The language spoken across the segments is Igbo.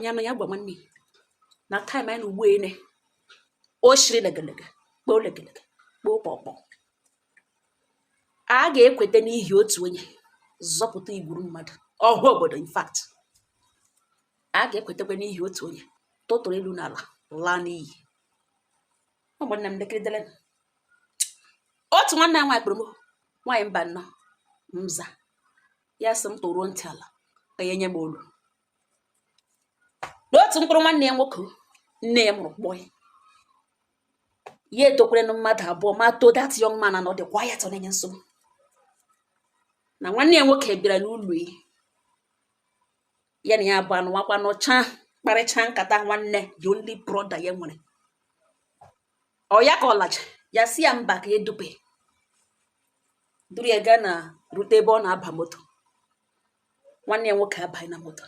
Ya nọ ya gwa nwanne ya na time anyị na ugbu ene o shiri legelege kpoo legelege kpoo kpọkpọ, a ga-ekweta n'ihi otu onye zọpụta igwuru mmadụ ọhụ obodo. In fact, a ga-ekwetakwa n'ihi otu onye tụtụrụ elu n'ala laa n'iyi. Ụmụnne m, lekiridele otu nwanne ya nwaanyị kpọrọ m, nwaanyị mba nnọọ mza. Ya sị m tụruo ntị ala ka ya nye m olu n'otu mkpụrụ nwanne ya nwoke nne ya mụrụ kpọọ ya. Ya etokwere na mmadụ abụọ ma too that young man na ọ dị quiet, ọ na-enye nsogbu, na nwanne ya nwoke bịara n'ụlọ ya, ya na ya abụọ anụwakwa nọcha kparịcha nkata. Nwanne, the only brother ya nwere, ọ ya ka ọ lacha, ya si ya mba ka edupe duru ya gaa na rute ebe ọ na-aba moto. Nwanne ya nwoke abaghị na moto.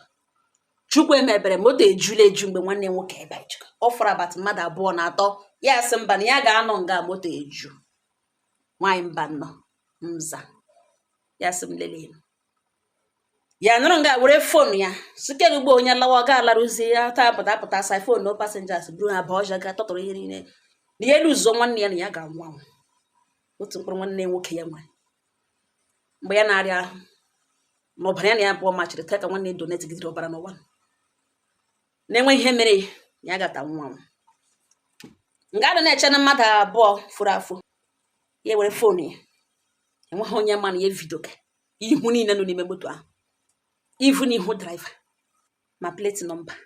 Chukwu emebere moto ejula eju. Mgbe nwanne ya nwoke ebe ọ fọrọ abatị mmadụ abụọ na atọ, ya sị mba, na ya ga-anọ nga moto eju. Nwaanyị mba nnọọ nza, ya sị m lelee ya nụrụ nga were phone ya sikere ugbo onye lawa ọ ga-alarụzie ya taa pụta pụta sa phone no passengers buru ha baa ọja ga tọtụrụ ihe niile na ya elu ụzọ. Nwanne ya na ya ga-anwụ anwụ, otu mkpụrụ nwanne nwoke ya nwere. Mgbe ya na-arịa ahụ na ọbara ya na ya abụọ machiri taa ka nwanne donate gidere ọbara n'ụwa na-enwe ihe mere ya gata nwa anwụ. Nga adị na-eche na mmadụ abụọ furu afụ, ya were phone ya, enweghị onye ma na ya video ka ihu niile nọ n'ime moto ahụ, ihu na ihu driver ma plate number,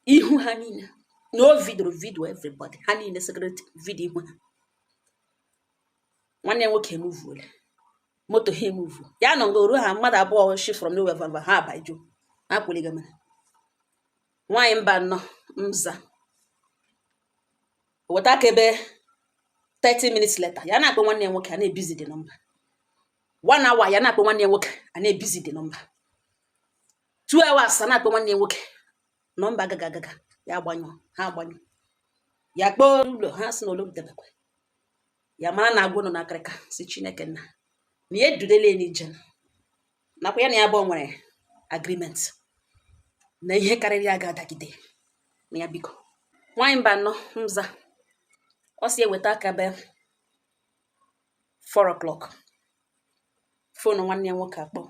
ihu ha niile na o vidoro video everybody, ha niile secret video ihu ha. Nwanne ya nwoke emuvuola moto, ha emuvu ya nọ nga oru ha mmadụ abụọ shi from nowhere vava ha abajo ha kwuliga mere. Nwaanyị mba nnọọ nza, weta aka ebe 30 minutes later, ya na-akpọ nwanne ya nwoke, a na-ebizi the number. One hour, ya na-akpọ nwanne ya nwoke, a na-ebizi the number. 2 hours, a na-akpọ nwanne ya nwoke, number agaghị agaga. Ya agbanyụ, ha agbanyụ. Ya kpọọ ụlọ ha, sị na olu debekwa ya mara na agwụ nọ n'akịrịka. Si Chineke nna na ya edudele ya n'ije nakwa ya na ya bụ nwere agreement na ihe karịrị ya ga-adagide na ya. Biko, nwaanyị mba anọ nza, ọ si eweta aka be 4 o'clock, phone nwanne ya nwoke akpọ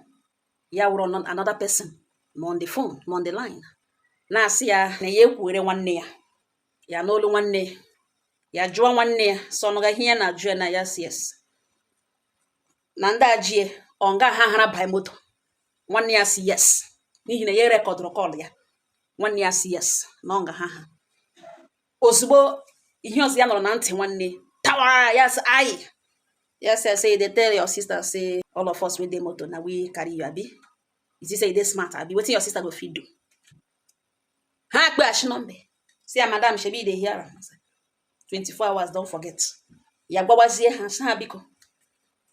ya, wụrụ another person nọ on the phone, nọ on the line, na-asị ya na ya ekwuere nwanne ya, ya n'olu nwanne ya jụọ nwanne ya sọ ọnụga ihe ya na-ajụ ya, na ya si yes, na ndị ajie ọ nga ha hara bai moto. Nwanne ya si yes, n'ihi na ya recordụrụ call ya. Nwanne ya si yes, na ọ nga ha ha. Ozugbo ihe ọzọ ya nọrọ na ntị nwanne tawa ya sị ayi, ya say dey tell your sister say all of us wey dey motor na we carry you, abi you see say you dey smart, abi wetin your sister go fit do? Ha kpeghachi number si ya, "Madam, shebi you dey hear am? 24 hours, don forget." Ya gwawazie ha, sị ha biko,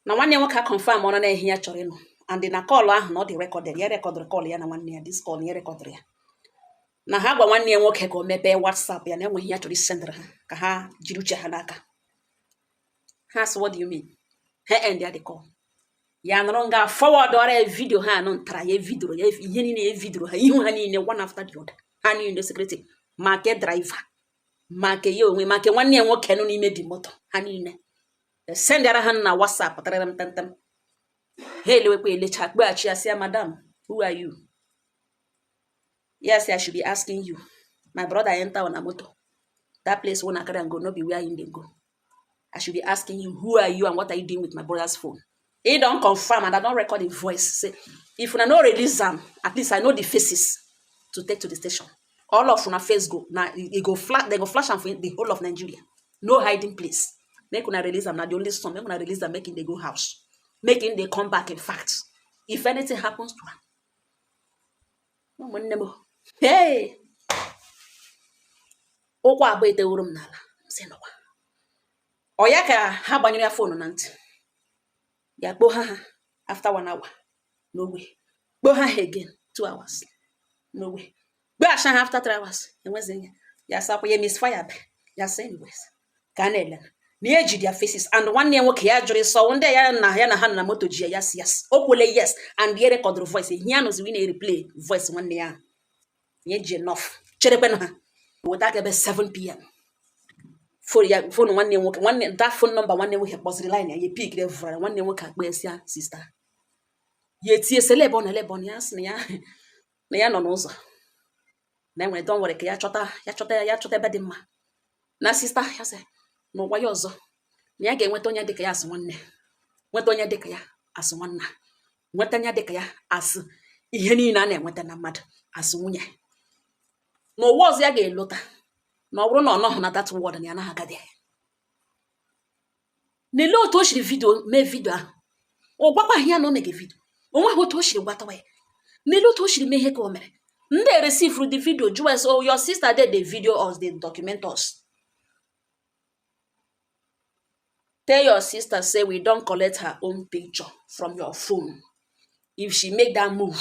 na nwanne ya nwoke a confirm ọrụ na ihe ya chọrọ ịnụ and na call ahụ na ọ dị recorded. Ya recordụrụ call ya na nwanne ya, this call ya recordụrụ ya, na ha gwa nwanne ya nwoke ka o mepee WhatsApp ya, na enweghị ya chọrọ isendịrị ha ka ha jiri uche ha n'aka. Ha sị, "What do you mean?" Ha end ya the call. Ya nụrụ nga forward ọra ya video ha anụ ntara ya vidoro ya ihe niile ya vidoro ha ihu ha niile, one after the other, ha niile security, ma ke driver, ma ke ya onwe, ma ke nwanne ya nwoke nọ n'ime di moto, ha niile sendara ha na WhatsApp tarara m temtem. Ha elewekwa elecha, kpeghachi ya, sị ya, "Madam, who are you?" Yes, I should be asking you. My brother enter on a motor that place wey una carry am go no be where him dey go. I should be asking you, who are you and what are you doing with my brother's phone? He don confirm and I don record him voice, say if una no release am, at least I know the faces to take to the station. All of una face go na e go flash, they go flash am for the whole of Nigeria, no hiding place. Make una release am, na the only son. Make una release am, make him dey go house, make him dey come back. In fact, if anything happens to am, ụmụnne m, hey, ụkwụ abụọ eteworo m n'ala. M sị nọkwa ọ ya ka ha gbanyere ya phone na ntị. Ya kpoo ha ha after one hour, no way. Kpoo ha ha again 2 hours, no way. Kpoghachi ha after 3 hours, enwezi ihe ya sakwa ya misfire be ya. Sị anyways, ka a na-ele na ya eji their faces and nwanne ya nwoke ya jụrụ ịsọ ndị ya na ya na ha nọ na moto ji ya. Ya si yes, o kwele yes, and ya recordụrụ voice ihe ya nọzi na replay voice nwanne ya. Ya eji enough cherekwenụ ha weta aka ebe 7 p.m. Phone ya, phone nwanne nwoke, nwanne, that phone number nwanne nwoke kpọziri line ya, ya pickiri vụrụ nwanne nwoke akpa esi ya sister. Ya etinye sị ebe ọ na ebe ọ na ya sị na ya nọ n'ụzọ na enwere, don't worry, ka ya chọta, ya chọta, ya chọta ebe dị mma. Na sister ya sị n'ụwa ya ọzọ na ya ga-enweta onye dịka ya asị nwanne, nweta onye dịka ya asị nwanna, nweta onye dịka ya asị ihe niile a na-enweta na mmadụ, asị nwunye. N'ụwa ọzọ ya ga-elota na ọ bụrụ na ọ nọghị na that world na ya anaghị agadi ya. Lelee otu o siri video mee video ahụ. Ọ gwakwaghị ya na o mege video. O nweghị otu o siri gwatawa ya. Lelee otu o siri mee ihe ka o mere. Ndị receive the video jụọ ya, "So your sister dey the video us, dey document us? Tell your sister say we don collect her own picture from your phone. If she make that move,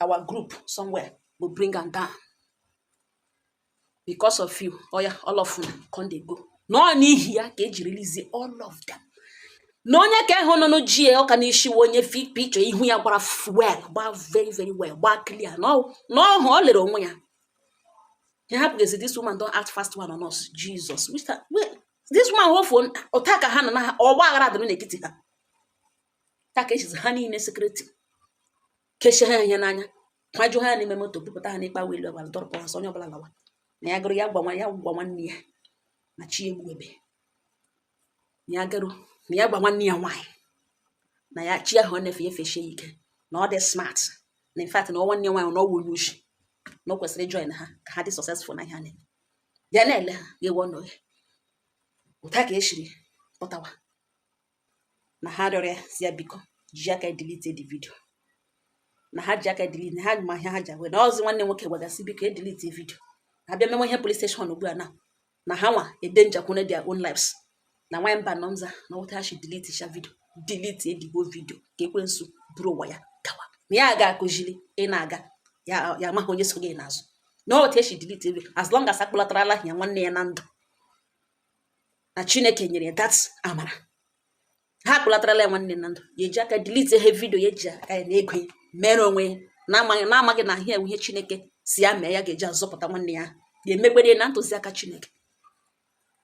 our group somewhere go bring am down because of you. Oya, all of una come dey go." Na ọ n'ihi ya ka eji release all of them. Na onye ka ịhụ nụnụ ji ya ọka n'isi wụ onye fi picture ihu ya gbara well, gbaa very very well, gbaa clear. Na ọhụ ọ lere onwe ya. Ihe hapụgezi, this woman don act fast one on us. Jesus, which wait, this woman wofuo ụta ka ha nọ na ọgba aghara dịrị n'etiti ha. Taa ka echizi ha niile security kechie ha ihe n'anya, kwajuo ha n'ime moto, bupụta ha n'ịkpa welu ọbara dọrọpụ ha, sọ onye ọbụla lawa. Na ya gụrụ ya gwa ya gwa nwanne ya na chi egbuebe na ya garu, na ya gwa nwanne ya nwaanyị na ya chi ahụ ọ na-efe ya efechie ya ike, na ọ dị smart, na in fact na ọ nwanne ya nwaanyị na ọ wụ onye oshi, na o kwesịrị join ha ka ha dị successful na ihe a na-eme. Ya na-ele ha ya ewe ọnọghị ụta ka eshiri pụtawa na ha rịọrọ ya si ya biko ji aka delete the video, na ha ji aka delete, na ha ma ihe ha ji agwa na ọzi. Nwanne nwoke gwagasị biko edelete video, ha bịa mewe ihe police station ugbu a na ha nwa edangerkwune their own lives. Na nwanyị mba nọ nza na otu ha si delete sha video, delete edigbo video ka ekwensu buru ụwa ya gawa, na ya ga-akụziri ị na-aga ya, ya amaghị onye so gị n'azụ, na otu esi delete video, as long as akpọlatarala ya nwanne ya na ndụ, na Chineke nyere ya that amara, ha akpọlatarala ya nwanne na ndụ, ya eji aka delete ihe video, ya eji aka ya na ego ya mere onwe ya, na-amaghị na ihe ewu ihe Chineke si ya mee ya ga-eji azọpụta nwanne ya, ya emegbere na ntụziaka Chineke,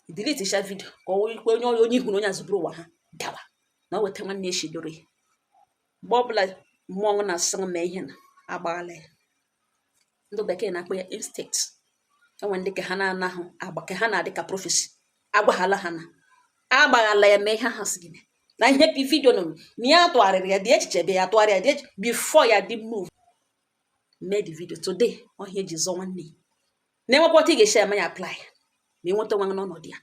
delete sha video ka ọ ikpe onye onye ihu na onye azụburu ụwa ha gawa, na o weta nwanne ya shidoro ya. Mgbe ọbụla mmụọ na-asị mee ihe na agbaghala ya, ndị bekee na-akpọ ya instinct. Enwe ndị ka ha na-anahụ agba ka ha na-adị ka prophecy agwaghala ha na agbaghala ya mee ihe ha sị gị mee. Na ihe pi video nọ na ya tụgharịrị ya dị echiche bịa ya tụgharịa ya dị echiche before ya dị move mee the video today. Ọhịa eji zọ nwanne ya na-enwekwa otu ị ga-esi eme ya apply ma ị nweta onwe gị n'ọnọdụ ya.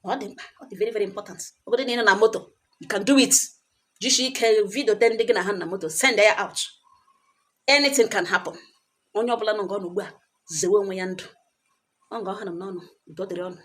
Ọ dị mkpa, ọ dị very very important. Ọ bụrụ na ị nọ na moto, you can do it. Jisie ike video te ndị gị na ha na moto, send ya out. Anything can happen. Onye ọbụla nọ nga ọ nọ ugbu a zewe onwe ya ndụ ọ nga ọ ha nọ m n'ọnụ. Udo dịrị ọnụ.